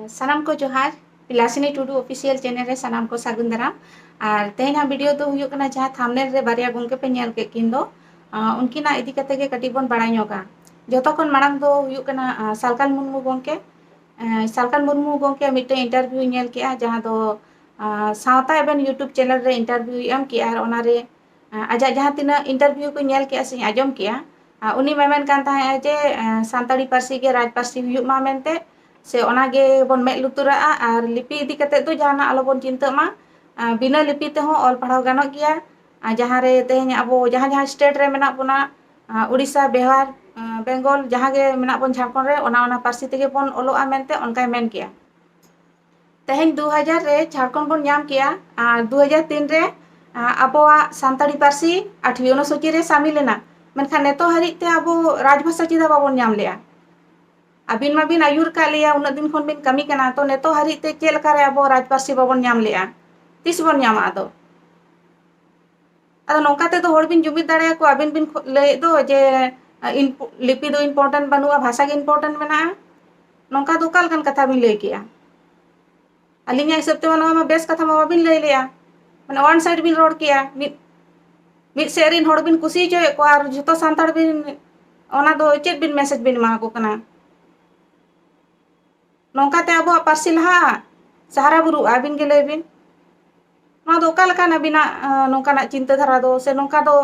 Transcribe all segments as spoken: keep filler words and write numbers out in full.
ᱥᱟᱱᱟᱢ ᱠᱚ ᱡᱚᱦᱟᱨ᱾ ᱯᱤᱞᱟᱥᱤᱱᱤ ᱴᱩᱰᱩ ᱚᱯᱷᱤᱥᱤᱭᱟᱞ ᱪᱮᱱᱮᱞ ᱨᱮ ᱥᱟᱱᱟᱢ ᱠᱚ ᱥᱟᱹᱜᱩᱱ ᱫᱟᱨᱟᱢ᱾ ᱟᱨ ᱛᱮᱦᱮᱧᱟᱜ ᱵᱷᱤᱰᱤᱭᱳ ᱫᱚ ᱦᱩᱭᱩᱜ ᱠᱟᱱᱟ, ᱡᱟᱦᱟᱸ ᱛᱷᱟᱢᱵᱱᱮᱞ ᱨᱮ ᱵᱟᱨᱭᱟ ᱜᱚᱢᱠᱮ ᱯᱮ ᱧᱮᱞ ᱠᱮᱫ ᱠᱤᱱ ᱫᱚ, ᱟᱸ, ᱩᱱᱠᱤᱱᱟᱜ ᱤᱫᱤ ᱠᱟᱛᱮ ᱜᱮ ᱠᱟᱹᱴᱤᱡ ᱵᱚᱱ ᱵᱟᱲᱟᱭ ᱧᱚᱜᱟ᱾ ᱡᱚᱛᱚ ᱠᱷᱚᱱ ᱢᱟᱲᱟᱝ ᱫᱚ ᱦᱩᱭᱩᱜ ᱠᱟᱱᱟ, ᱟᱸ, ᱥᱟᱞᱠᱷᱟᱱ ᱢᱩᱨᱢᱩ ᱜᱚᱢᱠᱮ᱾ ᱟᱸ, ᱥᱟᱞᱠᱷᱟᱱ ᱢᱩᱨᱢᱩ ᱜᱚᱢᱠᱮᱭᱟᱜ ᱢᱤᱫᱴᱮᱱ ᱤᱱᱴᱟᱨᱵᱷᱤᱭᱩ ᱧᱮᱞ ᱠᱮᱜᱼᱟ, ᱡᱟᱦᱟᱸ ᱫᱚ, ᱟᱸ, ᱥᱟᱶᱛᱟ ᱮᱵᱷᱮᱱ YouTube ᱪᱮᱱᱮᱞ ᱨᱮ ᱤᱱᱴᱟᱨᱵᱷᱤᱭᱩᱭ ᱮᱢ ᱠᱮᱜᱼᱟ᱾ ᱟᱨ ᱚᱱᱟᱨᱮ, ᱟᱸ, ᱟᱡᱟᱜ ᱡᱟᱦᱟᱸ ᱛᱤᱱᱟᱹᱜ ᱤᱱᱴᱟᱨᱵᱷᱤᱭᱩ ᱠᱚ ᱧᱮᱞ ᱠᱮᱜᱼᱟ ᱥᱮᱧ ᱟᱸᱡᱚᱢ ᱠᱮᱜᱼᱟ, ᱟᱸ, ᱩᱱᱤ ᱢᱟ ᱢᱮᱱ ᱠᱟᱱ ᱛᱟᱦᱮᱸᱜᱼᱟ ᱡᱮ, ᱟᱸ, ᱥᱟᱱᱛᱟᱲᱤ ᱯᱟᱹᱨᱥᱤ ᱜᱮ ᱨᱟᱡᱽ ᱯᱟᱹᱨᱥᱤ ᱦᱩᱭᱩᱜ ᱢᱟ ᱢᱮᱱᱛᱮ, ᱥᱮ ᱚᱱᱟ ᱜᱮ ᱵᱚᱱ ᱢᱮᱫ ᱞᱩᱛᱩᱨᱟᱜᱼᱟ ᱟᱨ ᱞᱤᱯᱤ ᱤᱫᱤ ᱠᱟᱛᱮ ᱫᱚ ᱡᱟᱦᱟᱱᱟᱜ ᱟᱞᱚ ᱵᱚᱱ ᱪᱤᱱᱛᱟᱹᱜ ᱢᱟ᱾ ᱟᱸ, ᱵᱤᱱᱟᱹ ᱞᱤᱯᱤ ᱛᱮᱦᱚᱸ ᱚᱞ ᱯᱟᱲᱦᱟᱣ ᱜᱟᱱᱚᱜ ᱜᱮᱭᱟ᱾ ᱟᱸ, ᱡᱟᱦᱟᱸ ᱨᱮ ᱛᱮᱦᱮᱧ ᱟᱵᱚ ᱡᱟᱦᱟᱸ ᱡᱟᱦᱟᱸ ᱥᱴᱮᱴ ᱨᱮ ᱢᱮᱱᱟᱜ ᱵᱚᱱᱟ, ᱟᱸ, ᱩᱲᱤᱥᱥᱟ, ᱵᱤᱦᱟᱨ, ᱟᱸ, ᱵᱮᱝᱜᱚᱞ, ᱡᱟᱦᱟᱸ ᱜᱮ ᱢᱮᱱᱟᱜ ᱵᱚᱱ ᱡᱷᱟᱲᱠᱷᱚᱸᱰ ᱨᱮ, ᱚᱱᱟ, ᱚᱱᱟ ᱯᱟᱹᱨᱥᱤ ᱛᱮᱜᱮ ᱵᱚᱱ ᱚᱞᱚᱜᱼᱟ ᱢᱮᱱᱛᱮ ᱚᱱᱠᱟᱭ ᱢᱮᱱ ᱠᱮᱜᱼᱟ᱾ ᱛᱮᱦᱮᱧ ᱫᱩ ᱦᱟᱡᱟᱨ ᱨᱮ ᱡᱷᱟᱲᱠᱷᱚᱸᱰ ᱵᱚᱱ ᱧᱟᱢ ᱠᱮᱜᱼᱟ, ᱟᱨ ᱫᱩ ᱦᱟᱡᱟᱨ ᱛᱤᱱ ᱨᱮ, ᱟᱸ, ᱟᱵᱚᱣᱟᱜ ᱥᱟᱱᱛᱟᱲᱤ ᱯᱟᱹᱨᱥᱤ ᱟᱴᱷᱣᱤ ᱚᱱᱩᱥᱩᱪᱤ ᱨᱮ ᱥᱟᱢᱤᱞ ᱮᱱᱟ᱾ ᱢᱮᱱᱠᱷᱟᱱ ᱱᱤᱛᱚᱜ ᱦᱟᱹᱨᱤᱡ ᱛᱮ ᱟᱵᱚ ᱨᱟᱡᱽᱵᱷᱟᱥᱟ ᱪᱮᱫᱟᱜ ᱵᱟᱵᱚᱱ ᱧᱟᱢ ᱞᱮᱜᱼᱟ? ᱟᱹᱵᱤᱱ ᱢᱟᱵᱤᱱ ᱟᱹᱭᱩᱨ ᱠᱟᱜ ᱞᱮᱭᱟ, ᱩᱱᱟᱹᱜ ᱫᱤᱱ ᱠᱷᱚᱱ ᱵᱤᱱ ᱠᱟᱹᱢᱤ ᱠᱟᱱᱟ, ᱛᱚ ᱱᱤᱛᱚᱜ ᱦᱟᱹᱨᱤᱡ ᱛᱮ ᱪᱮᱫ ᱞᱮᱠᱟᱨᱮ ᱟᱵᱚ ᱨᱟᱡᱽ ᱯᱟᱹᱨᱥᱤ ᱵᱟᱵᱚᱱ ᱧᱟᱢ ᱞᱮᱜᱼᱟ? ᱛᱤᱥ ᱵᱚᱱ ᱧᱟᱢᱟ ᱟᱫᱚ? ᱟᱫᱚ ᱱᱚᱝᱠᱟ ᱛᱮᱫᱚ ᱦᱚᱲ ᱵᱤᱱ ᱡᱩᱢᱤᱫ ᱫᱟᱲᱮᱭᱟᱠᱚᱣᱟ? ᱟᱹᱵᱤᱱ ᱵᱤᱱ ᱠᱷᱚ-, ᱞᱟᱹᱭᱮᱫ ᱫᱚ ᱡᱮ, ᱟ, ᱤᱱᱯ-, ᱞᱤᱯᱤ ᱫᱚ important ᱵᱟᱹᱱᱩᱜᱼᱟ, ᱵᱷᱟᱥᱟ ᱜᱮ important ᱢᱮᱱᱟᱜᱼᱟ᱾ ᱱᱚᱝᱠᱟ ᱫᱚ ᱚᱠᱟ ᱞᱮᱠᱟᱱ ᱠᱟᱛᱷᱟ ᱵᱤᱱ ᱞᱟᱹᱭ ᱠᱮᱜᱼᱟ? ᱟᱹᱞᱤᱧᱟᱜ ᱦᱤᱥᱟᱹᱵ ᱛᱮᱢᱟ ᱱᱚᱣᱟ ᱢᱟ ᱵᱮᱥ ᱠᱟᱛᱷᱟ ᱢᱟ ᱵᱟᱵᱤᱱ ᱞᱟᱹᱭ ᱞᱮᱜᱼᱟ, ᱢᱟᱱᱮ one side ᱵᱤᱱ ᱨᱚᱲ ᱠᱮᱜᱼᱟ᱾ ᱢᱤᱫ, ᱢᱤᱫ ᱥᱮᱫ ᱨᱤᱱ ᱦᱚᱲ ᱵᱤᱱ ᱠᱩᱥᱤ ᱦᱚᱪᱚᱭᱮᱫ ᱠᱚᱣᱟ ᱟᱨ ᱡᱷᱚᱛᱚ ᱥᱟᱱᱛᱟᱲ ᱵᱤᱱ, ᱚᱱᱟ ᱫᱚ ᱪᱮᱫ ᱵᱤᱱ message ᱵᱤᱱ ᱮᱢᱟ ᱠᱚ ᱠᱟᱱᱟ? ᱱᱚᱝᱠᱟᱛᱮ ᱟᱵᱚᱣᱟᱜ ᱯᱟᱹᱨᱥᱤ ᱞᱟᱦᱟᱜᱼᱟ ᱥᱮ ᱦᱟᱨᱟ ᱵᱩᱨᱩᱜᱼᱟ? ᱟᱹᱵᱤᱱ ᱜᱮ ᱞᱟᱹᱭ ᱵᱤᱱ᱾ ᱱᱚᱣᱟ ᱫᱚ ᱚᱠᱟ ᱞᱮᱠᱟᱱ ᱟᱹᱵᱤᱱᱟᱜ, ᱟᱸ, ᱱᱚᱝᱠᱟᱱᱟᱜ ᱪᱤᱱᱛᱟᱹ ᱫᱷᱟᱨᱟ ᱫᱚ, ᱥᱮ ᱱᱚᱝᱠᱟ ᱫᱚ,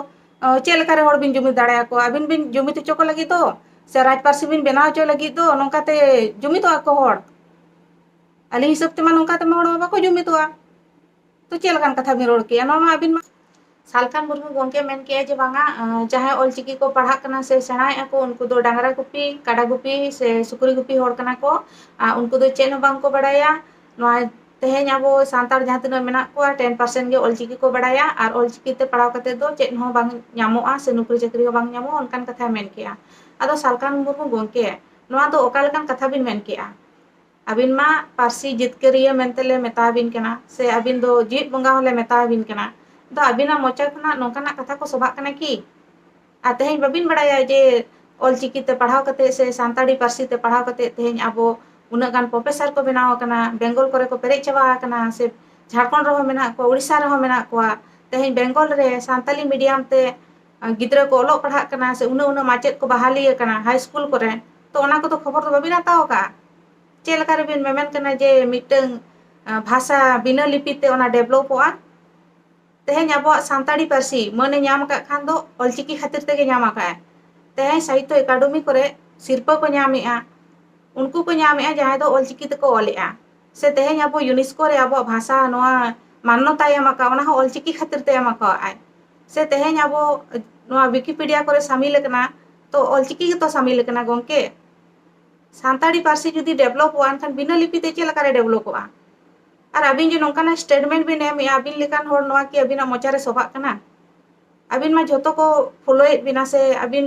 ᱟᱸ, ᱪᱮᱫ ᱞᱮᱠᱟᱨᱮ ᱦᱚᱲ ᱵᱤᱱ ᱡᱩᱢᱤᱫ ᱫᱟᱲᱮᱭᱟᱠᱚᱣᱟ? ᱟᱹᱵᱤᱱ ᱵᱤᱱ ᱡᱩᱢᱤᱫ ᱦᱚᱪᱚ ᱠᱚ ᱞᱟᱹᱜᱤᱫ ᱫᱚ, ᱥᱮ ᱨᱟᱡᱽ ᱯᱟᱹᱨᱥᱤ ᱵᱤᱱ ᱵᱮᱱᱟᱣ ᱦᱚᱪᱚ ᱞᱟᱹᱜᱤᱫ ᱫᱚ? ᱱᱚᱝᱠᱟᱛᱮ ᱡᱩᱢᱤᱫᱚᱜᱼᱟ ᱠᱚ ᱦᱚᱲ? ᱟᱹᱞᱤᱧ ᱦᱤᱥᱟᱹᱵ ᱛᱮᱢᱟ ᱱᱚᱝᱠᱟ ᱛᱮᱢᱟ ᱦᱚᱲ ᱢᱟ ᱵᱟᱠᱚ ᱡᱩᱢᱤᱫᱚᱜᱼᱟ᱾ ᱛᱚ ᱪᱮᱫ ᱞᱮᱠᱟᱱ ᱠᱟᱛᱷᱟ ᱵᱤᱱ ᱨᱚᱲ ᱠᱮᱜᱼᱟ? ᱱᱚᱣᱟ ᱢᱟ ᱟᱹᱵᱤᱱ ᱢᱟ ᱥᱟᱞᱠᱷᱟᱱ ᱢᱩᱨᱢᱩ ᱜᱚᱢᱠᱮ ᱢᱮᱱ ᱠᱮᱜᱼᱟ ᱡᱮ ᱵᱟᱝᱟ, ᱟᱸ, ᱡᱟᱦᱟᱸᱭ ᱚᱞᱪᱤᱠᱤ ᱠᱚ ᱯᱟᱲᱦᱟᱜ ᱠᱟᱱᱟ ᱥᱮ ᱥᱮᱬᱟᱭᱮᱫᱼᱟ ᱠᱚ, ᱩᱱᱠᱩ ᱫᱚ ᱰᱟᱝᱨᱟ ᱜᱩᱯᱤ, ᱠᱟᱰᱟ ᱜᱩᱯᱤ ᱥᱮ ᱥᱩᱠᱨᱤ ᱜᱩᱯᱤ ᱦᱚᱲ ᱠᱟᱱᱟ ᱠᱚ᱾ ᱟᱨ ᱩᱱᱠᱩ ᱫᱚ ᱪᱮᱫ ᱦᱚᱸ ᱵᱟᱝ ᱠᱚ ᱵᱟᱲᱟᱭᱟ᱾ ᱱᱚᱣᱟ ᱛᱮᱦᱮᱧ ᱟᱵᱚ ᱥᱟᱱᱛᱟᱲ ᱡᱟᱦᱟᱸ ᱛᱤᱱᱟᱹᱜ ᱢᱮᱱᱟᱜ ᱠᱚᱣᱟ, ten percent ᱜᱮ ᱚᱞᱪᱤᱠᱤ ᱠᱚ ᱵᱟᱲᱟᱭᱟ, ᱟᱨ ᱚᱞᱪᱤᱠᱤ ᱛᱮ ᱯᱟᱲᱦᱟᱣ ᱠᱟᱛᱮ ᱫᱚ ᱪᱮᱫ ᱦᱚᱸ ᱵᱟᱝ ᱧᱟᱢᱚᱜᱼᱟ ᱥᱮ ᱱᱚᱠᱨᱤ ᱪᱟᱹᱠᱨᱤ ᱦᱚᱸ ᱵᱟᱝ ᱧᱟᱢᱚᱜᱼᱟ, ᱚᱱᱠᱟᱱ ᱠᱟᱛᱷᱟᱭ ᱢᱮᱱ ᱠᱮᱜᱼᱟ᱾ ᱟᱫᱚ ᱥᱟᱞᱠᱷᱟᱱ ᱢᱩᱨᱢᱩ ᱜᱚᱢᱠᱮ, ᱱᱚᱣᱟ ᱫᱚ ᱚᱠᱟ ᱞᱮᱠᱟᱱ ᱠᱟᱛᱷᱟ ᱵᱤᱱ ᱢᱮᱱ ᱠᱮᱜᱼᱟ? ᱟᱹᱵᱤᱱ ᱢᱟ ᱯᱟᱹᱨᱥᱤ ᱡᱤᱛᱠᱟᱹᱨᱤᱭᱟᱹ ᱢᱮᱱᱛᱮ ᱞᱮ ᱢᱮᱛᱟᱣᱟᱵᱤᱱ ᱠᱟᱱᱟ, ᱥᱮ ᱟᱹᱵᱤᱱ ᱫᱚ ᱡᱤᱣᱤᱫ ᱵᱚᱸᱜᱟ ᱦᱚᱸᱞᱮ ᱢᱮᱛᱟᱣᱟᱵᱤᱱ ᱠᱟᱱᱟ᱾ ᱟᱫᱚ ᱟᱹᱵᱤᱱᱟᱜ ᱢᱚᱪᱟ ᱠᱷᱚᱱᱟᱜ ᱱᱚᱝᱠᱟᱱᱟᱜ ᱠᱟᱛᱷᱟ ᱠᱚ ᱥᱚᱵᱷᱟᱜ ᱠᱟᱱᱟ ᱠᱤ? ᱟᱨ ᱛᱮᱦᱮᱧ ᱵᱟᱹᱵᱤᱱ ᱵᱟᱲᱟᱭᱟ ᱡᱮ ᱚᱞᱪᱤᱠᱤ ᱛᱮ ᱯᱟᱲᱦᱟᱣ ᱠᱟᱛᱮ ᱥᱮ ᱥᱟᱱᱛᱟᱲᱤ ᱯᱟᱹᱨᱥᱤ ᱛᱮ ᱯᱟᱲᱦᱟᱣ ᱠᱟᱛᱮ ᱛᱮᱦᱮᱧ ᱟᱵᱚ ᱩᱱᱟᱹᱜ ᱜᱟᱱ ᱯᱨᱚᱯᱷᱮᱥᱚᱨ ᱠᱚ ᱵᱮᱱᱟᱣ ᱟᱠᱟᱱᱟ, ᱵᱮᱝᱜᱚᱞ ᱠᱚᱨᱮ ᱠᱚ ᱯᱮᱨᱮᱡ ᱪᱟᱵᱟ ᱟᱠᱟᱱᱟ, ᱥᱮ ᱡᱷᱟᱲᱠᱷᱚᱸᱰ ᱨᱮᱦᱚᱸ ᱢᱮᱱᱟᱜ ᱠᱚᱣᱟ, ᱩᱲᱤᱥᱥᱟ ᱨᱮᱦᱚᱸ ᱢᱮᱱᱟᱜ ᱠᱚᱣᱟ᱾ ᱛᱮᱦᱮᱧ ᱵᱮᱝᱜᱚᱞ ᱨᱮ ᱥᱟᱱᱛᱟᱞᱤ ᱢᱤᱰᱤᱭᱟᱢ ᱛᱮ ᱜᱤᱫᱽᱨᱟᱹ ᱠᱚ ᱚᱞᱚᱜ ᱯᱟᱲᱦᱟᱜ ᱠᱟᱱᱟ, ᱥᱮ ᱩᱱᱟᱹᱜ ᱩᱱᱟᱹᱜ ᱢᱟᱪᱮᱫ ᱠᱚ ᱵᱟᱦᱟᱞᱤ ᱟᱠᱟᱱᱟ ᱦᱟᱭ ᱥᱠᱩᱞ ᱠᱚᱨᱮ᱾ ᱛᱚ ᱚᱱᱟ ᱠᱚᱫᱚ ᱠᱷᱚᱵᱚᱨ ᱫᱚ ᱵᱟᱹᱵᱤᱱ ᱦᱟᱛᱟᱣ ᱟᱠᱟᱫᱼᱟ? ᱪᱮᱫ ᱞᱮᱠᱟ ᱨᱮᱵᱤᱱ ᱢᱮᱢᱮᱱ ᱠᱟᱱᱟ ᱡᱮ ᱢᱤᱫᱴᱟᱝ ᱵᱷᱟᱥᱟ ᱵᱤᱱᱟᱹ ᱞᱤᱯᱤ ᱛᱮ ᱚᱱᱟ ᱰᱮᱵᱷᱞᱚᱯᱚᱜᱼᱟ? ᱛᱮᱦᱮᱧ ᱟᱵᱚᱣᱟᱜ ᱥᱟᱱᱛᱟᱲᱤ ᱯᱟᱹᱨᱥᱤ ᱢᱟᱹᱱᱮ ᱧᱟᱢ ᱟᱠᱟᱫ ᱠᱷᱟᱱ ᱫᱚ ᱚᱞᱪᱤᱠᱤ ᱠᱷᱟᱹᱛᱤᱨ ᱛᱮᱜᱮ ᱧᱟᱢ ᱟᱠᱟᱫᱼᱟᱭ᱾ ᱛᱮᱦᱮᱧ ᱥᱟᱦᱤᱛᱛᱚ ᱮᱠᱟᱰᱮᱢᱤ ᱠᱚᱨᱮ ᱥᱤᱨᱯᱟᱹ ᱠᱚ ᱧᱟᱢᱮᱜᱼᱟ, ᱩᱱᱠᱩ ᱠᱚ ᱧᱟᱢᱮᱜᱼᱟ ᱡᱟᱦᱟᱸᱭ ᱫᱚ ᱚᱞᱪᱤᱠᱤ ᱛᱮᱠᱚ ᱚᱞᱮᱜᱼᱟ᱾ ᱥᱮ ᱛᱮᱦᱮᱧ ᱟᱵᱚ ᱭᱩᱱᱮᱥᱠᱳ ᱨᱮ ᱟᱵᱚᱣᱟᱜ ᱵᱷᱟᱥᱟ ᱱᱚᱣᱟ ᱢᱟᱱᱱᱚᱛᱟᱭ ᱮᱢ ᱟᱠᱟᱫ, ᱚᱱᱟ ᱦᱚᱸ ᱚᱞᱪᱤᱠᱤ ᱠᱷᱟᱹᱛᱤᱨ ᱛᱮ ᱮᱢ ᱟᱠᱟᱫᱼᱟᱭ᱾ ᱥᱮ ᱛᱮᱦᱮᱧ ᱟᱵᱚ ᱱᱚᱣᱟ ᱣᱤᱠᱤᱯᱤᱰᱤᱭᱟ ᱠᱚᱨᱮ ᱥᱟᱢᱤᱞ ᱟᱠᱟᱱᱟ, ᱛᱚ ᱚᱞᱪᱤᱠᱤ ᱜᱮᱛᱚ ᱥᱟᱢᱤᱞ ᱟᱠᱟᱱᱟ ᱜᱚᱢᱠᱮ᱾ ᱥᱟᱱᱛᱟᱲᱤ ᱯᱟᱹᱨᱥᱤ ᱡᱩᱫᱤ ᱰᱮᱵᱷᱞᱚᱯᱚᱜᱼᱟ, ᱮᱱᱠᱷᱟᱱ ᱵᱤᱱᱟᱹ ᱞᱤᱯᱤ ᱛᱮ ᱪᱮᱫ ᱞᱮᱠᱟᱨᱮ ᱰᱮᱵᱷᱞᱚᱯᱚᱜᱼᱟ? ᱟᱨ ᱟᱹᱵᱤᱱ ᱡᱮ ᱱᱚᱝᱠᱟᱱᱟᱜ ᱥᱴᱮᱴᱢᱮᱱᱴ ᱵᱤᱱ ᱮᱢᱮᱜᱼᱟ, ᱟᱹᱵᱤᱱ ᱞᱮᱠᱟᱱ ᱦᱚᱲ ᱱᱚᱣᱟ ᱠᱤ ᱟᱹᱵᱤᱱᱟᱜ ᱢᱚᱪᱟ ᱨᱮ ᱥᱚᱵᱷᱟᱜ ᱠᱟᱱᱟ? ᱟᱹᱵᱤᱱ ᱢᱟ ᱡᱷᱚᱛᱚ ᱠᱚ ᱯᱷᱚᱞᱳᱭᱮᱫ ᱵᱤᱱᱟ ᱥᱮ ᱟᱹᱵᱤᱱ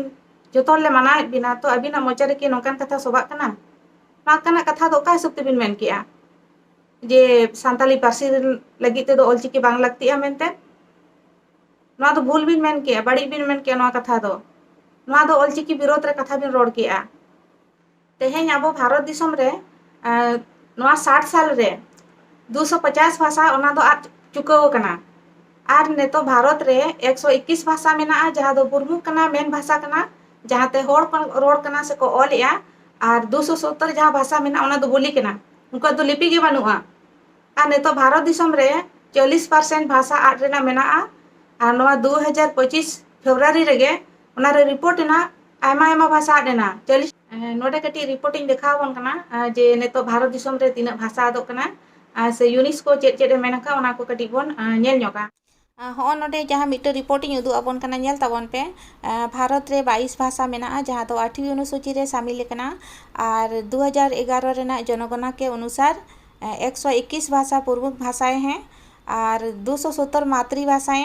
ᱡᱷᱚᱛᱚ ᱦᱚᱲ ᱞᱮ ᱢᱟᱱᱟᱣᱮᱫ ᱵᱤᱱᱟ, ᱛᱚ ᱟᱹᱵᱤᱱᱟᱜ ᱢᱚᱪᱟ ᱨᱮ ᱠᱤ ᱱᱚᱝᱠᱟᱱ ᱠᱟᱛᱷᱟ ᱥᱚᱵᱷᱟᱜ ᱠᱟᱱᱟ? ᱱᱚᱝᱠᱟᱱᱟᱜ ᱠᱟᱛᱷᱟ ᱫᱚ ᱚᱠᱟ ᱦᱤᱥᱟᱹᱵ ᱛᱮᱵᱤᱱ ᱢᱮᱱ ᱠᱮᱜᱼᱟ ᱡᱮ ᱥᱟᱱᱛᱟᱞᱤ ᱯᱟᱹᱨᱥᱤ ᱞᱟᱹᱜᱤᱫ ᱛᱮᱫᱚ ᱚᱞᱪᱤᱠᱤ ᱵᱟᱝ ᱞᱟᱹᱠᱛᱤᱜᱼᱟ ᱢᱮᱱᱛᱮ? ᱱᱚᱣᱟ ᱫᱚ ᱵᱷᱩᱞ ᱵᱤᱱ ᱢᱮᱱ ᱠᱮᱜᱼᱟ, ᱵᱟᱹᱲᱤᱡ ᱵᱤᱱ ᱢᱮᱱ ᱠᱮᱜᱼᱟ ᱱᱚᱣᱟ ᱠᱟᱛᱷᱟ ᱫᱚ᱾ ᱱᱚᱣᱟ ᱫᱚ ᱚᱞᱪᱤᱠᱤ ᱵᱤᱨᱳᱫᱷ ᱨᱮ ᱠᱟᱛᱷᱟ ᱵᱤᱱ ᱨᱚᱲ ᱠᱮᱜᱼᱟ᱾ ᱛᱮᱦᱮᱧ ᱟᱵᱚ ᱵᱷᱟᱨᱚᱛ ᱫᱤᱥᱚᱢ ᱨᱮ, ᱟᱸ, ᱱᱚᱣᱟ ᱥᱟᱴ ᱥᱟᱞ ᱨᱮ ᱫᱩᱥᱚ ᱯᱚᱪᱟᱥ ᱵᱷᱟᱥᱟ ᱚᱱᱟ ᱫᱚ ᱟᱫ ᱪᱩᱠᱟᱹᱣ ᱟᱠᱟᱱᱟ᱾ ᱟᱨ ᱱᱤᱛᱚᱜ ᱵᱷᱟᱨᱚᱛ ᱨᱮ ᱮᱠᱥᱚ ᱮᱠᱤᱥ ᱵᱷᱟᱥᱟ ᱢᱮᱱᱟᱜᱼᱟ, ᱡᱟᱦᱟᱸ ᱫᱚ ᱵᱩᱨᱢᱩ ᱠᱟᱱᱟ, ᱢᱮᱱ ᱵᱷᱟᱥᱟ ᱠᱟᱱᱟ, ᱡᱟᱦᱟᱸᱛᱮ ᱦᱚᱲ ᱠᱚ ᱨᱚᱲ ᱠᱟᱱᱟ ᱥᱮᱠᱚ ᱚᱞᱮᱜᱼᱟ᱾ ᱟᱨ ᱫᱩᱥᱚ ᱥᱚᱛᱛᱚᱨ ᱡᱟᱦᱟᱸ ᱵᱷᱟᱥᱟ ᱢᱮᱱᱟᱜᱼᱟ, ᱚᱱᱟ ᱫᱚ ᱵᱳᱞᱤ ᱠᱟᱱᱟ, ᱩᱱᱠᱩᱣᱟᱜ ᱫᱚ ᱞᱤᱯᱤ ᱜᱮ ᱵᱟᱹᱱᱩᱜᱼᱟ᱾ ᱟᱨ ᱱᱤᱛᱚᱜ ᱵᱷᱟᱨᱚᱛ ᱫᱤᱥᱚᱢ ᱨᱮ ᱪᱚᱞᱞᱤᱥ ᱯᱟᱨᱥᱮᱱᱴ ᱵᱷᱟᱥᱟ ᱟᱫ ᱨᱮᱱᱟᱜ ᱢᱮᱱᱟᱜᱼᱟ᱾ ᱟᱨ ᱱᱚᱣᱟ ᱫᱩ ᱦᱟᱡᱟᱨ ᱯᱚᱸᱪᱤᱥ ᱯᱷᱮᱵᱽᱨᱩᱣᱟᱨᱤ ᱨᱮᱜᱮ ᱚᱱᱟᱨᱮ ᱨᱤᱯᱳᱨᱴ ᱮᱱᱟ, ᱟᱭᱢᱟ ᱟᱭᱢᱟ ᱵᱷᱟᱥᱟ ᱟᱫ ᱮᱱᱟ᱾ ᱪᱚᱞᱞᱤᱥ, ᱮᱸ, ᱱᱚᱰᱮ ᱠᱟᱹᱴᱤᱡ ᱨᱤᱯᱳᱨᱴ ᱤᱧ ᱫᱮᱠᱷᱟᱣ ᱟᱵᱚᱱ ᱠᱟᱱᱟ, ᱟᱸ, ᱡᱮ ᱱᱤᱛᱚᱜ ᱵᱷᱟᱨᱚᱛ ᱫᱤᱥᱚᱢ ᱨᱮ ᱛᱤᱱᱟᱹᱜ ᱵᱷᱟᱥᱟ ᱟᱫᱚᱜ ᱠᱟᱱᱟ, ᱟᱸ, ᱥᱮ ᱭᱩᱱᱮᱥᱠᱳ ᱪᱮᱫ ᱪᱮᱫ ᱮ ᱢᱮᱱ ᱟᱠᱟᱫ, ᱚᱱᱟ ᱠᱚ ᱠᱟᱹᱴᱤᱡ ᱵᱚᱱ, ᱟᱸ, ᱧᱮᱞ ᱧᱚᱜᱟ᱾ ᱟᱸ, ᱦᱚᱸᱜᱼᱚ ᱱᱚᱰᱮ ᱡᱟᱦᱟᱸ ᱢᱤᱫᱴᱟᱝ ᱨᱤᱯᱳᱨᱴ ᱤᱧ ᱩᱫᱩᱜ ᱟᱵᱚᱱ ᱠᱟᱱᱟ, ᱧᱮᱞ ᱛᱟᱵᱚᱱ ᱯᱮ᱾ ᱟᱸ, ᱵᱷᱟᱨᱚᱛ ᱨᱮ ᱵᱟᱭᱤᱥ ᱵᱷᱟᱥᱟ ᱢᱮᱱᱟᱜᱼᱟ, ᱡᱟᱦᱟᱸ ᱫᱚ ᱟᱴᱷᱣᱤ ᱚᱱᱩᱥᱩᱪᱤ ᱨᱮ ᱥᱟᱢᱤᱞ ᱟᱠᱟᱱᱟ᱾ ᱟᱨ ᱫᱩ ᱦᱟᱡᱟᱨ ᱮᱜᱟᱨᱚ ᱨᱮᱱᱟᱜ ᱡᱚᱱᱚᱜᱚᱱᱟ ᱠᱮ ᱚᱱᱩᱥᱟᱨ, ᱮᱸ, ᱮᱠᱥᱚ ᱮᱠᱤᱥ ᱵᱷᱟᱥᱟ ᱯᱨᱚᱢᱩᱠᱷ ᱵᱷᱟᱥᱟᱭ ᱦᱮᱸ, ᱟᱨ ᱫᱩᱥᱚ ᱥᱚᱛᱛᱚᱨ ᱢᱟᱛᱨᱤ ᱵᱷᱟᱥᱟᱭ,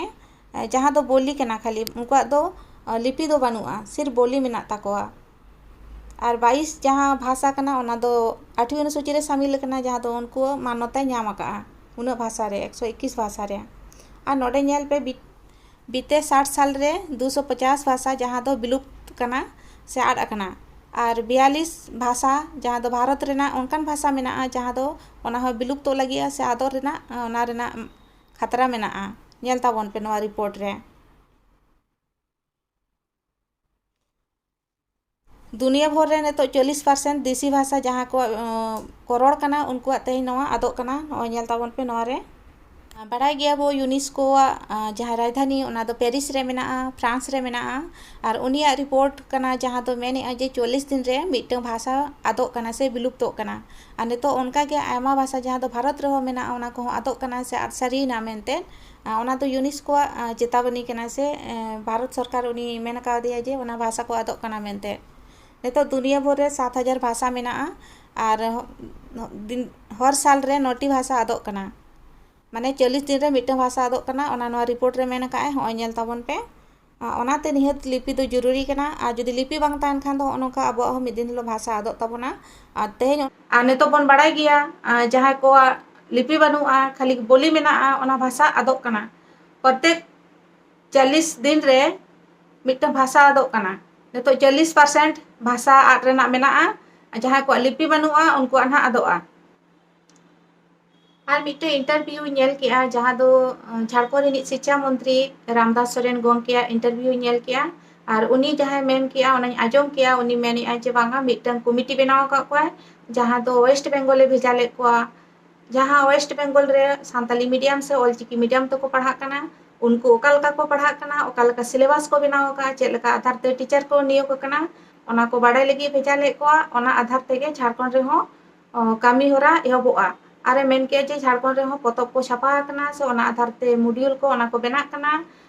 ᱮᱸ, ᱡᱟᱦᱟᱸ ᱫᱚ ᱵᱳᱞᱤ ᱠᱟᱱᱟ ᱠᱷᱟᱹᱞᱤ, ᱩᱱᱠᱩᱣᱟᱜ ᱫᱚ, ᱟᱸ, ᱞᱤᱯᱤ ᱫᱚ ᱵᱟᱹᱱᱩᱜᱼᱟ, ᱥᱤᱨᱯ ᱵᱳᱞᱤ ᱢᱮᱱᱟᱜ ᱛᱟᱠᱚᱣᱟ᱾ ᱟᱨ ᱵᱟᱭᱤᱥ ᱡᱟᱦᱟᱸ ᱵᱷᱟᱥᱟ ᱠᱟᱱᱟ, ᱚᱱᱟ ᱫᱚ ᱟᱴᱷᱣᱤ ᱚᱱᱩᱥᱩᱪᱤ ᱨᱮ ᱥᱟᱢᱤᱞ ᱟᱠᱟᱱᱟ, ᱡᱟᱦᱟᱸ ᱫᱚ ᱩᱱᱠᱩ ᱢᱟᱱᱱᱚᱛᱟᱭ ᱧᱟᱢ ᱟᱠᱟᱫᱼᱟ ᱩᱱᱟᱹᱜ ᱵᱷᱟᱥᱟ ᱨᱮ, ᱮᱠᱥᱚ ᱮᱠᱤᱥ ᱵᱷᱟᱥᱟ ᱨᱮ᱾ ᱟᱨ ᱱᱚᱰᱮ ᱧᱮᱞ ᱯᱮ, ᱵᱤ-, ᱵᱤᱛᱮ ᱥᱟᱴ ᱥᱟᱞ ᱨᱮ ᱫᱩᱥᱚ ᱯᱚᱪᱟᱥ ᱵᱷᱟᱥᱟ, ᱡᱟᱦᱟᱸ ᱫᱚ ᱵᱤᱞᱩᱯᱛ ᱠᱟᱱᱟ ᱥᱮ ᱟᱫ ᱟᱠᱟᱱᱟ, ᱟᱨ ᱵᱤᱭᱟᱞᱤᱥ ᱵᱷᱟᱥᱟ, ᱡᱟᱦᱟᱸ ᱫᱚ ᱵᱷᱟᱨᱚᱛ ᱨᱮᱱᱟᱜ ᱚᱱᱠᱟᱱ ᱵᱷᱟᱥᱟ ᱢᱮᱱᱟᱜᱼᱟ, ᱡᱟᱦᱟᱸ ᱫᱚ ᱚᱱᱟ ᱦᱚᱸ ᱵᱤᱞᱩᱯᱛᱚᱜ ᱞᱟᱹᱜᱤᱫᱼᱟ ᱥᱮ ᱟᱫᱚᱜ ᱨᱮᱱᱟᱜ, ᱚᱱᱟ ᱨᱮᱱᱟᱜ ᱠᱷᱟᱛᱨᱟ ᱢᱮᱱᱟᱜᱼᱟ᱾ ᱧᱮᱞ ᱛᱟᱵᱚᱱ ᱯᱮ ᱱᱚᱣᱟ ᱨᱤᱯᱳᱨᱴ ᱨᱮ᱾ ᱫᱩᱱᱤᱭᱟᱹ ᱵᱷᱳᱨ ᱨᱮ ᱱᱤᱛᱚᱜ ᱪᱚᱞᱞᱤᱥ ᱯᱟᱨᱥᱮᱱᱴ ᱫᱮᱥᱤ ᱵᱷᱟᱥᱟ ᱡᱟᱦᱟᱸ ᱠᱚ, ᱚ, ᱠᱚ ᱨᱚᱲ ᱠᱟᱱᱟ, ᱩᱱᱠᱩᱣᱟᱜ ᱛᱮᱦᱮᱧ ᱱᱚᱣᱟ ᱟᱫᱚᱜ ᱠᱟᱱᱟ᱾ ᱱᱚᱜᱼᱚᱭ ᱧᱮᱞ ᱛᱟᱵᱚᱱ ᱯᱮ ᱱᱚᱣᱟ ᱨᱮ᱾ ᱵᱟᱲᱟᱭ ᱜᱮᱭᱟ ᱵᱚ, ᱭᱩᱱᱮᱥᱠᱳᱣᱟᱜ, ᱟ, ᱡᱟᱦᱟᱸ ᱨᱟᱡᱽᱫᱷᱟᱱᱤ, ᱚᱱᱟ ᱫᱚ ᱯᱮᱨᱤᱥ ᱨᱮ ᱢᱮᱱᱟᱜᱼᱟ, ᱯᱷᱨᱟᱱᱥ ᱨᱮ ᱢᱮᱱᱟᱜᱼᱟ᱾ ᱟᱨ ᱩᱱᱤᱭᱟᱜ ᱨᱤᱯᱳᱨᱴ ᱠᱟᱱᱟ, ᱡᱟᱦᱟᱸ ᱫᱚ ᱢᱮᱱᱮᱜᱼᱟ ᱡᱮ ᱪᱚᱞᱞᱤᱥ ᱫᱤᱱ ᱨᱮ ᱢᱤᱫᱴᱟᱝ ᱵᱷᱟᱥᱟ ᱟᱫᱚᱜ ᱠᱟᱱᱟ ᱥᱮ ᱵᱤᱞᱩᱯᱛᱚᱜ ᱠᱟᱱᱟ᱾ ᱟᱨ ᱱᱤᱛᱚᱜ ᱚᱱᱠᱟ ᱜᱮ ᱟᱭᱢᱟ ᱵᱷᱟᱥᱟ ᱡᱟᱦᱟᱸ ᱫᱚ ᱵᱷᱟᱨᱚᱛ ᱨᱮᱦᱚᱸ ᱢᱮᱱᱟᱜᱼᱟ, ᱚᱱᱟ ᱠᱚᱦᱚᱸ ᱟᱫᱚᱜ ᱠᱟᱱᱟ ᱥᱮ ᱟᱫ ᱥᱟᱹᱨᱤᱭᱮᱱᱟ ᱢᱮᱱᱛᱮ᱾ ᱟ, ᱚᱱᱟ ᱫᱚ ᱭᱩᱱᱮᱥᱠᱳᱣᱟᱜ, ᱟ, ᱪᱮᱛᱟᱵᱟᱱᱤ ᱠᱟᱱᱟ ᱥᱮ, ᱮ, ᱵᱷᱟᱨᱚᱛ ᱥᱚᱨᱠᱟᱨ ᱩᱱᱤ ᱢᱮᱱ ᱠᱟᱣᱫᱮᱭᱟ ᱡᱮ ᱚᱱᱟ ᱵᱷᱟᱥᱟ ᱠᱚ ᱟᱫᱚᱜ ᱠᱟᱱᱟ ᱢᱮᱱᱛᱮ᱾ ᱱᱤᱛᱚᱜ ᱫᱩᱱᱤᱭᱟᱹ ᱵᱷᱳᱨ ᱨᱮ ᱥᱟᱛ ᱦᱟᱡᱟᱨ ᱵᱷᱟᱥᱟ ᱢᱮᱱᱟᱜᱼᱟ ᱟᱨ ᱦᱚ-, ᱫᱤᱱ, ᱦᱚᱨ ᱥᱟᱞ ᱨᱮ ᱱᱚᱴᱤ ᱵᱷᱟᱥᱟ ᱟᱫᱚᱜ ᱠᱟᱱᱟ᱾ ᱢᱟᱱᱮ ᱪᱚᱞᱞᱤᱥ ᱫᱤᱱ ᱨᱮ ᱢᱤᱫᱴᱟᱝ ᱵᱷᱟᱥᱟ ᱟᱫᱚᱜ ᱠᱟᱱᱟ, ᱚᱱᱟ ᱱᱚᱣᱟ ᱨᱤᱯᱳᱨᱴ ᱨᱮ ᱢᱮᱱ ᱟᱠᱟᱫᱼᱟᱭ᱾ ᱦᱚᱸᱜᱼᱚᱭ ᱧᱮᱞ ᱛᱟᱵᱚᱱ ᱯᱮ᱾ ᱟ, ᱚᱱᱟᱛᱮ ᱱᱤᱦᱟᱹᱛ ᱞᱤᱯᱤ ᱫᱚ ᱡᱚᱨᱩᱨᱤ ᱠᱟᱱᱟ᱾ ᱟᱨ ᱡᱩᱫᱤ ᱞᱤᱯᱤ ᱵᱟᱝ ᱛᱟᱦᱮᱱ ᱠᱷᱟᱱ ᱫᱚ ᱦᱚᱸᱜᱼᱚ ᱱᱚᱝᱠᱟ ᱟᱵᱚᱣᱟᱜ ᱦᱚᱸ ᱢᱤᱫ ᱫᱤᱱ ᱦᱤᱞᱳᱜ ᱵᱷᱟᱥᱟ ᱟᱫᱚᱜ ᱛᱟᱵᱚᱱᱟ᱾ ᱟᱨ ᱛᱮᱦᱮᱧ, ᱟᱨ ᱱᱤᱛᱚᱜ ᱵᱚᱱ ᱵᱟᱲᱟᱭ ᱜᱮᱭᱟ, ᱟ, ᱡᱟᱦᱟᱸᱭ ᱠᱚᱣᱟᱜ ᱞᱤᱯᱤ ᱵᱟᱹᱱᱩᱜᱼᱟ, ᱠᱷᱟᱹᱞᱤ ᱵᱳᱞᱤ ᱢᱮᱱᱟᱜᱼᱟ, ᱚᱱᱟ ᱵᱷᱟᱥᱟ ᱟᱫᱚᱜ ᱠᱟᱱᱟ᱾ ᱯᱨᱚᱛᱮᱠ ᱪᱚᱞᱞᱤᱥ ᱫᱤᱱ ᱨᱮ ᱢᱤᱫᱴᱟᱝ ᱵᱷᱟᱥᱟ ᱟᱫᱚᱜ ᱠᱟᱱᱟ᱾ ᱱᱤᱛᱚᱜ ᱪᱚᱞᱞᱤᱥ ᱯᱟᱨᱥᱮᱱᱴ ᱵᱷᱟᱥᱟ ᱟᱫ ᱨᱮᱱᱟᱜ ᱢᱮᱱᱟᱜᱼᱟ᱾ ᱡᱟᱦᱟᱸᱭ ᱠᱚᱣᱟᱜ ᱞᱤᱯᱤ ᱵᱟᱹᱱᱩᱜᱼᱟ, ᱩᱱᱠᱩᱣᱟᱜ ᱱᱟᱦᱟᱜ ᱟᱫᱚᱜᱼᱟ᱾ ᱟᱨ ᱢᱤᱫᱴᱮᱱ ᱤᱱᱴᱟᱨᱵᱷᱤᱭᱩᱧ ᱧᱮᱞ ᱠᱮᱜᱼᱟ, ᱡᱟᱦᱟᱸ ᱫᱚ, ᱟᱸ, ᱡᱷᱟᱲᱠᱷᱚᱸᱰ ᱨᱤᱱᱤᱡ ᱥᱤᱠᱪᱷᱟ ᱢᱚᱱᱛᱨᱤ ᱨᱟᱢᱫᱟᱥ ᱥᱚᱨᱮᱱ ᱜᱚᱢᱠᱮᱭᱟᱜ ᱤᱱᱴᱟᱨᱵᱷᱤᱭᱩᱧ ᱧᱮᱞ ᱠᱮᱜᱼᱟ᱾ ᱟᱨ ᱩᱱᱤ ᱡᱟᱦᱟᱸᱭ ᱢᱮᱱ ᱠᱮᱜᱼᱟ, ᱚᱱᱟᱧ ᱟᱸᱡᱚᱢ ᱠᱮᱜᱼᱟ, ᱩᱱᱤ ᱢᱮᱱᱮᱜᱼᱟᱭ ᱡᱮ ᱵᱟᱝᱟ, ᱢᱤᱫᱴᱟᱝ ᱠᱚᱢᱤᱴᱤ ᱵᱮᱱᱟᱣ ᱟᱠᱟᱫ ᱠᱚᱣᱟᱭ, ᱡᱟᱦᱟᱸ ᱫᱚ ᱳᱭᱮᱥᱴ ᱵᱮᱝᱜᱚᱞᱮ ᱵᱷᱮᱡᱟ ᱞᱮᱫ ᱠᱚᱣᱟ, ᱡᱟᱦᱟᱸ ᱳᱭᱮᱥᱴ ᱵᱮᱝᱜᱚᱞ ᱨᱮ ᱥᱟᱱᱛᱟᱞᱤ ᱢᱤᱰᱤᱭᱟᱢ ᱥᱮ ᱚᱞᱪᱤᱠᱤ ᱢᱤᱰᱤᱭᱟᱢ ᱛᱮᱠᱚ ᱯᱟᱲᱦᱟᱜ ᱠᱟᱱᱟ, ᱩᱱᱠᱩ ᱚᱠᱟ ᱞᱮᱠᱟ ᱠᱚ ᱯᱟᱲᱦᱟᱜ ᱠᱟᱱᱟ, ᱚᱠᱟ ᱞᱮᱠᱟ ᱥᱤᱞᱮᱵᱟᱥ ᱠᱚ ᱵᱮᱱᱟᱣ ᱟᱠᱟᱫᱼᱟ, ᱪᱮᱫ ᱞᱮᱠᱟ ᱟᱫᱷᱟᱨ ᱛᱮ ᱴᱤᱪᱟᱨ ᱠᱚ ᱱᱤᱭᱳᱜᱽ ᱟᱠᱟᱱᱟ, ᱚᱱᱟ ᱠᱚ ᱵᱟᱲᱟᱭ ᱞᱟᱹᱜᱤᱫ ᱵᱷᱮᱡᱟ ᱞᱮᱫ ᱠᱚᱣᱟ᱾ ᱚᱱᱟ ᱟᱫᱷᱟᱨ ᱛᱮᱜᱮ ᱡᱷᱟᱲᱠᱷᱚᱸᱰ ᱨᱮᱦᱚᱸ, ᱚ, ᱠᱟᱹᱢᱤ ᱦᱚᱨᱟ ᱮᱦᱚᱵᱚᱜᱼᱟ᱾ ᱟᱨᱮ ᱢᱮᱱ ᱠᱮᱜᱼᱟ ᱡᱮ ᱡᱷᱟᱲᱠᱷᱚᱸᱰ ᱨᱮᱦᱚᱸ ᱯᱚᱛᱚᱵ ᱠᱚ ᱪᱷᱟᱯᱟ ᱟᱠᱟᱱᱟ ᱥᱮ ᱚᱱᱟ ᱟᱫᱷᱟᱨ ᱛᱮ ᱢᱚᱰᱤᱭᱩᱞ ᱠᱚ ᱚᱱᱟ ᱠᱚ ᱵᱮᱱᱟᱜ ᱠᱟᱱᱟ᱾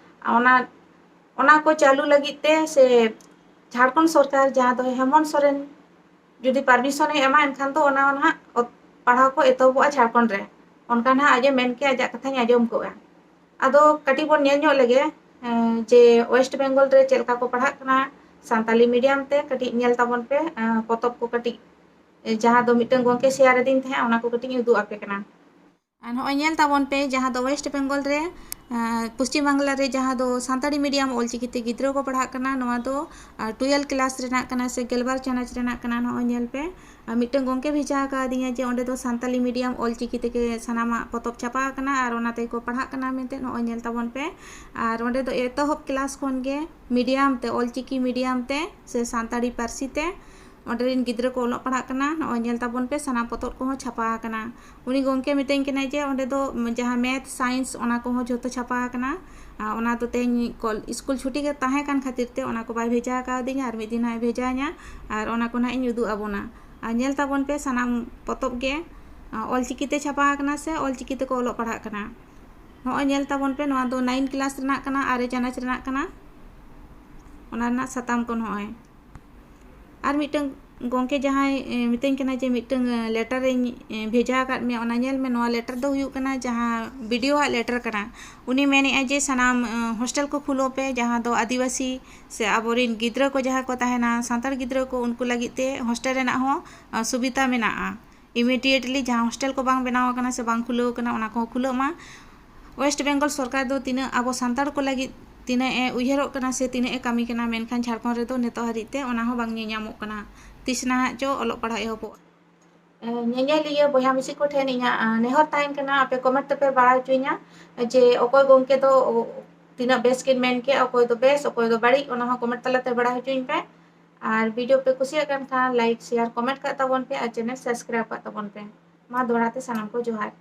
ᱚᱱᱟ, ᱚᱱᱟ ᱠᱚ ᱪᱟᱹᱞᱩ ᱞᱟᱹᱜᱤᱫ ᱛᱮ ᱥᱮ ᱡᱷᱟᱲᱠᱷᱚᱸᱰ ᱥᱚᱨᱠᱟᱨ ᱡᱟᱦᱟᱸ ᱫᱚ ᱦᱮᱢᱚᱱᱛ ᱥᱚᱨᱮᱱ ᱡᱩᱫᱤ ᱯᱟᱨᱢᱤᱥᱚᱱᱮ ᱮᱢᱟ, ᱮᱱᱠᱷᱟᱱ ᱫᱚ ᱚᱱᱟ ᱱᱟᱦᱟᱜ ᱚᱛ-, ᱯᱟᱲᱦᱟᱣ ᱠᱚ ᱮᱛᱚᱦᱚᱵᱚᱜᱼᱟ ᱡᱷᱟᱲᱠᱷᱚᱸᱰ ᱨᱮ᱾ ᱚᱱᱠᱟ ᱱᱟᱦᱟᱜ ᱟᱡ ᱮ ᱢᱮᱱ ᱠᱮᱜᱼᱟ, ᱟᱡᱟᱜ ᱠᱟᱛᱷᱟᱧ ᱟᱸᱡᱚᱢ ᱠᱚᱜᱼᱟ᱾ ᱟᱫᱚ ᱠᱟᱹᱴᱤᱡ ᱵᱚᱱ ᱧᱮᱞ ᱧᱚᱜ ᱞᱮᱜᱮ, ᱮᱸ, ᱡᱮ ᱳᱭᱮᱥᱴ ᱵᱮᱝᱜᱚᱞ ᱨᱮ ᱪᱮᱫ ᱞᱮᱠᱟ ᱠᱚ ᱯᱟᱲᱦᱟᱜ ᱠᱟᱱᱟ ᱥᱟᱱᱛᱟᱞᱤ ᱢᱤᱰᱤᱭᱟᱢ ᱛᱮ᱾ ᱠᱟᱹᱴᱤᱡ ᱧᱮᱞ ᱛᱟᱵᱚᱱ ᱯᱮ, ᱮᱸ, ᱯᱚᱛᱚᱵ ᱠᱚ ᱠᱟᱹᱴᱤᱡ, ᱮ, ᱡᱟᱦᱟᱸ ᱫᱚ ᱢᱤᱫᱴᱟᱝ ᱜᱚᱢᱠᱮ ᱥᱮᱭᱟᱨ ᱟᱹᱫᱤᱧ ᱛᱟᱦᱮᱸᱫ, ᱚᱱᱟ ᱠᱚ ᱠᱟᱹᱴᱤᱡ ᱤᱧ ᱩᱫᱩᱜ ᱟᱯᱮ ᱠᱟᱱᱟ᱾ ᱟᱨ ᱱᱚᱜᱼᱚᱭ ᱧᱮᱞ ᱛᱟᱵᱚᱱ ᱯᱮ, ᱡᱟᱦᱟᱸ ᱫᱚ ᱳᱭᱮᱥᱴ ᱵᱮᱝᱜᱚᱞ ᱨᱮ, ᱟᱨ ᱯᱚᱥᱪᱤᱢ ᱵᱟᱝᱞᱟ ᱨᱮ ᱡᱟᱦᱟᱸ ᱫᱚ ᱥᱟᱱᱛᱟᱲᱤ ᱢᱤᱰᱤᱭᱟᱢ ᱚᱞᱪᱤᱠᱤ ᱛᱮ ᱜᱤᱫᱽᱨᱟᱹ ᱠᱚ ᱯᱟᱲᱦᱟᱜ ᱠᱟᱱᱟ, ᱱᱚᱣᱟ ᱫᱚ, ᱟᱨ, ᱴᱩᱭᱮᱞᱵᱷ ᱠᱞᱟᱥ ᱨᱮᱱᱟᱜ ᱠᱟᱱᱟ ᱥᱮ ᱜᱮᱞᱵᱟᱨ ᱪᱟᱱᱟᱪ ᱨᱮᱱᱟᱜ ᱠᱟᱱᱟ᱾ ᱱᱚᱜᱼᱚᱭ ᱧᱮᱞ ᱯᱮ, ᱟᱨ ᱢᱤᱫᱴᱟᱝ ᱜᱚᱢᱠᱮ ᱵᱷᱮᱡᱟ ᱟᱠᱟᱫᱤᱧᱟ ᱡᱮ ᱚᱸᱰᱮ ᱫᱚ ᱥᱟᱱᱛᱟᱞᱤ ᱢᱤᱰᱤᱭᱟᱢ ᱚᱞᱪᱤᱠᱤ ᱛᱮᱜᱮ ᱥᱟᱱᱟᱢᱟᱜ ᱯᱚᱛᱚᱵ ᱪᱷᱟᱯᱟ ᱟᱠᱟᱱᱟ ᱟᱨ ᱚᱱᱟ ᱛᱮᱜᱮ ᱠᱚ ᱯᱟᱲᱦᱟᱜ ᱠᱟᱱᱟ ᱢᱮᱱᱛᱮ᱾ ᱱᱚᱜᱼᱚᱭ ᱧᱮᱞ ᱛᱟᱵᱚᱱ ᱯᱮ, ᱟᱨ ᱚᱸᱰᱮ ᱫᱚ ᱮᱛᱚᱦᱚᱵ ᱠᱞᱟᱥ ᱠᱷᱚᱱ ᱜᱮ ᱢᱤᱰᱤᱭᱟᱢ ᱛᱮ, ᱚᱞᱪᱤᱠᱤ ᱢᱤᱰᱤᱭᱟᱢ ᱛᱮ ᱥᱮ ᱥᱟᱱᱛᱟᱲᱤ ᱯᱟᱹᱨᱥᱤ ᱛᱮ ᱚᱸᱰᱮ ᱨᱮᱱ ᱜᱤᱫᱽᱨᱟᱹ ᱠᱚ ᱚᱞᱚᱜ ᱯᱟᱲᱦᱟᱜ ᱠᱟᱱᱟ᱾ ᱱᱚᱜᱼᱚᱭ ᱧᱮᱞ ᱛᱟᱵᱚᱱ ᱯᱮ, ᱥᱟᱱᱟᱢ ᱯᱚᱛᱚᱵ ᱠᱚᱦᱚᱸ ᱪᱷᱟᱯᱟ ᱟᱠᱟᱱᱟ᱾ ᱩᱱᱤ ᱜᱚᱢᱠᱮ ᱢᱤᱛᱟᱹᱧ ᱠᱟᱱᱟᱭ ᱡᱮ ᱚᱸᱰᱮ ᱫᱚ ᱡᱟᱦᱟᱸ ᱢᱮᱛᱷ, ᱥᱟᱭᱮᱱᱥ, ᱚᱱᱟ ᱠᱚᱦᱚᱸ ᱡᱷᱚᱛᱚ ᱪᱷᱟᱯᱟ ᱟᱠᱟᱱᱟ᱾ ᱟᱨ ᱚᱱᱟ ᱫᱚ ᱛᱮᱦᱮᱧ ᱠᱚᱞ-, ᱥᱠᱩᱞ ᱪᱷᱩᱴᱤ ᱜᱮ ᱛᱟᱦᱮᱸ ᱠᱟᱱ ᱠᱷᱟᱹᱛᱤᱨ ᱛᱮ ᱚᱱᱟ ᱠᱚ ᱵᱟᱭ ᱵᱷᱮᱡᱟ ᱟᱠᱟᱣᱫᱤᱧᱟ, ᱟᱨ ᱢᱤᱫ ᱫᱤᱱ ᱦᱟᱸᱜ ᱮ ᱵᱷᱮᱡᱟ ᱟᱹᱧᱟ, ᱟᱨ ᱚᱱᱟ ᱠᱚ ᱱᱟᱦᱟᱜ ᱤᱧ ᱩᱫᱩᱜ ᱟᱵᱚᱱᱟ᱾ ᱟᱨ ᱧᱮᱞ ᱛᱟᱵᱚᱱ ᱯᱮ, ᱥᱟᱱᱟᱢ ᱯᱚᱛᱚᱵ ᱜᱮ, ᱟᱨ, ᱚᱞᱪᱤᱠᱤ ᱛᱮ ᱪᱷᱟᱯᱟ ᱟᱠᱟᱱᱟ ᱥᱮ ᱚᱞᱪᱤᱠᱤ ᱛᱮᱠᱚ ᱚᱞᱚᱜ ᱯᱟᱲᱦᱟᱜ ᱠᱟᱱᱟ᱾ ᱱᱚᱜᱼᱚᱭ ᱧᱮᱞ ᱛᱟᱵᱚᱱ ᱯᱮ, ᱱᱚᱣᱟ ᱫᱚ ᱱᱟᱭᱤᱱ ᱠᱞᱟᱥ ᱨᱮᱱᱟᱜ ᱠᱟᱱᱟ, ᱟᱨᱮ ᱪᱟᱱᱟᱪ ᱨᱮᱱᱟᱜ ᱠᱟᱱᱟ᱾ ᱚᱱᱟ ᱨᱮᱱᱟᱜ ᱥᱟᱛᱟᱢ ᱠᱚ ᱱᱚᱜᱼᱚᱭ᱾ ᱟᱨ ᱢᱤᱫᱴᱟᱝ ᱜᱚᱢᱠᱮ ᱡᱟᱦᱟᱸᱭ, ᱮ, ᱢᱤᱛᱟᱹᱧ ᱠᱟᱱᱟ ᱡᱮ ᱢᱤᱫᱴᱟᱝ, ᱮ, ᱞᱮᱴᱟᱨ ᱤᱧ, ᱮ, ᱵᱷᱮᱡᱟ ᱟᱠᱟᱫ ᱢᱮᱭᱟ, ᱚᱱᱟ ᱧᱮᱞ ᱢᱮ, ᱱᱚᱣᱟ ᱞᱮᱴᱟᱨ ᱫᱚ ᱦᱩᱭᱩᱜ ᱠᱟᱱᱟ ᱡᱟᱦᱟᱸ ᱵᱤ ᱰᱤ ᱳ ᱟᱜ ᱞᱮᱴᱟᱨ ᱠᱟᱱᱟ᱾ ᱩᱱᱤ ᱢᱮᱱᱮᱫᱼᱟᱭ ᱡᱮ ᱥᱟᱱᱟᱢ, ᱮ, ᱦᱳᱥᱴᱮᱞ ᱠᱚ ᱠᱷᱩᱞᱟᱹᱣ ᱯᱮ, ᱡᱟᱦᱟᱸ ᱫᱚ ᱟᱹᱫᱤᱵᱟᱹᱥᱤ ᱥᱮ ᱟᱵᱚᱨᱮᱱ ᱜᱤᱫᱽᱨᱟᱹ ᱠᱚ ᱡᱟᱦᱟᱸ ᱠᱚ ᱛᱟᱦᱮᱱᱟ, ᱥᱟᱱᱛᱟᱲ ᱜᱤᱫᱽᱨᱟᱹ ᱠᱚ, ᱩᱱᱠᱩ ᱞᱟᱹᱜᱤᱫ ᱛᱮ ᱦᱳᱥᱴᱮᱞ ᱨᱮᱱᱟᱜ ᱦᱚᱸ, ᱮ, ᱥᱩᱵᱤᱫᱷᱟ ᱢᱮᱱᱟᱜᱼᱟ᱾ Immediately ᱡᱟᱦᱟᱸ ᱦᱳᱥᱴᱮᱞ ᱠᱚ ᱵᱟᱝ ᱵᱮᱱᱟᱣ ᱟᱠᱟᱱᱟ ᱥᱮ ᱵᱟᱝ ᱠᱷᱩᱞᱟᱹᱣ ᱟᱠᱟᱱᱟ, ᱚᱱᱟ ᱠᱚᱦᱚᱸ ᱠᱷᱩᱞᱟᱹᱜ ᱢᱟ᱾ ᱳᱭᱮᱥᱴ ᱵᱮᱝᱜᱚᱞ ᱥᱚᱨᱠᱟᱨ ᱫᱚ ᱛᱤᱱᱟᱹᱜ ᱟᱵᱚ ᱥᱟᱱᱛᱟᱲ ᱠᱚ ᱞᱟᱹᱜᱤᱫ ᱛᱤᱱᱟᱹᱜ ᱮ ᱩᱭᱦᱟᱹᱨᱚᱜ ᱠᱟᱱᱟ ᱥᱮ ᱛᱤᱱᱟᱹᱜ ᱮ ᱠᱟᱹᱢᱤ ᱠᱟᱱᱟ, ᱢᱮᱱᱠᱷᱟᱱ ᱡᱷᱟᱲᱠᱷᱚᱸᱰ ᱨᱮᱫᱚ ᱱᱤᱛᱚᱜ ᱦᱟᱹᱨᱤᱡ ᱛᱮ ᱚᱱᱟ ᱦᱚᱸ ᱵᱟᱝ ᱧᱮᱧᱟᱢᱚᱜ ᱠᱟᱱᱟ᱾ ᱛᱤᱥ ᱱᱟᱦᱟᱜ ᱪᱚ ᱚᱞᱚᱜ ᱯᱟᱲᱦᱟᱜ ᱮᱦᱚᱵᱚᱜᱼᱟ᱾ ᱮ, ᱧᱮᱧᱮᱞᱤᱭᱟᱹ ᱵᱚᱭᱦᱟ ᱢᱤᱥᱤ ᱠᱚ ᱴᱷᱮᱱ ᱤᱧᱟᱹᱜ, ᱟ, ᱱᱮᱦᱚᱨ ᱛᱟᱦᱮᱱ ᱠᱟᱱᱟ, ᱟᱯᱮ ᱠᱚᱢᱮᱱᱴ ᱛᱮᱯᱮ ᱵᱟᱲᱟᱭ ᱦᱚᱪᱚᱧᱟ ᱡᱮ ᱚᱠᱚᱭ ᱜᱚᱢᱠᱮ ᱫᱚ ᱛᱤᱱᱟᱹᱜ ᱵᱮᱥ ᱠᱤᱱ ᱢᱮᱱ ᱠᱮᱜᱼᱟ, ᱚᱠᱚᱭ ᱫᱚ ᱵᱮᱥ, ᱚᱠᱚᱭ ᱫᱚ ᱵᱟᱹᱲᱤᱡ, ᱚᱱᱟ ᱦᱚᱸ ᱠᱚᱢᱮᱱᱴ ᱛᱟᱞᱟᱛᱮ ᱵᱟᱲᱟᱭ ᱦᱚᱪᱚᱧ ᱯᱮ᱾ ᱟᱨ ᱵᱷᱤᱰᱤᱭᱳ ᱯᱮ ᱠᱩᱥᱤᱭᱟᱜ ᱠᱟᱱ ᱠᱷᱟᱱ ᱞᱟᱭᱤᱠ, ᱥᱮᱭᱟᱨ, ᱠᱚᱢᱮᱱᱴ ᱠᱟᱜ ᱛᱟᱵᱚᱱ ᱯᱮ ᱟᱨ ᱪᱮᱱᱮᱞ ᱥᱟᱵᱥᱠᱨᱟᱭᱤᱵ ᱠᱟᱜ ᱛᱟᱵᱚᱱ ᱯᱮ᱾ ᱢᱟ ᱫᱚᱦᱲᱟ ᱛᱮ ᱥᱟᱱᱟᱢ ᱠᱚ ᱡᱚᱦᱟᱨ᱾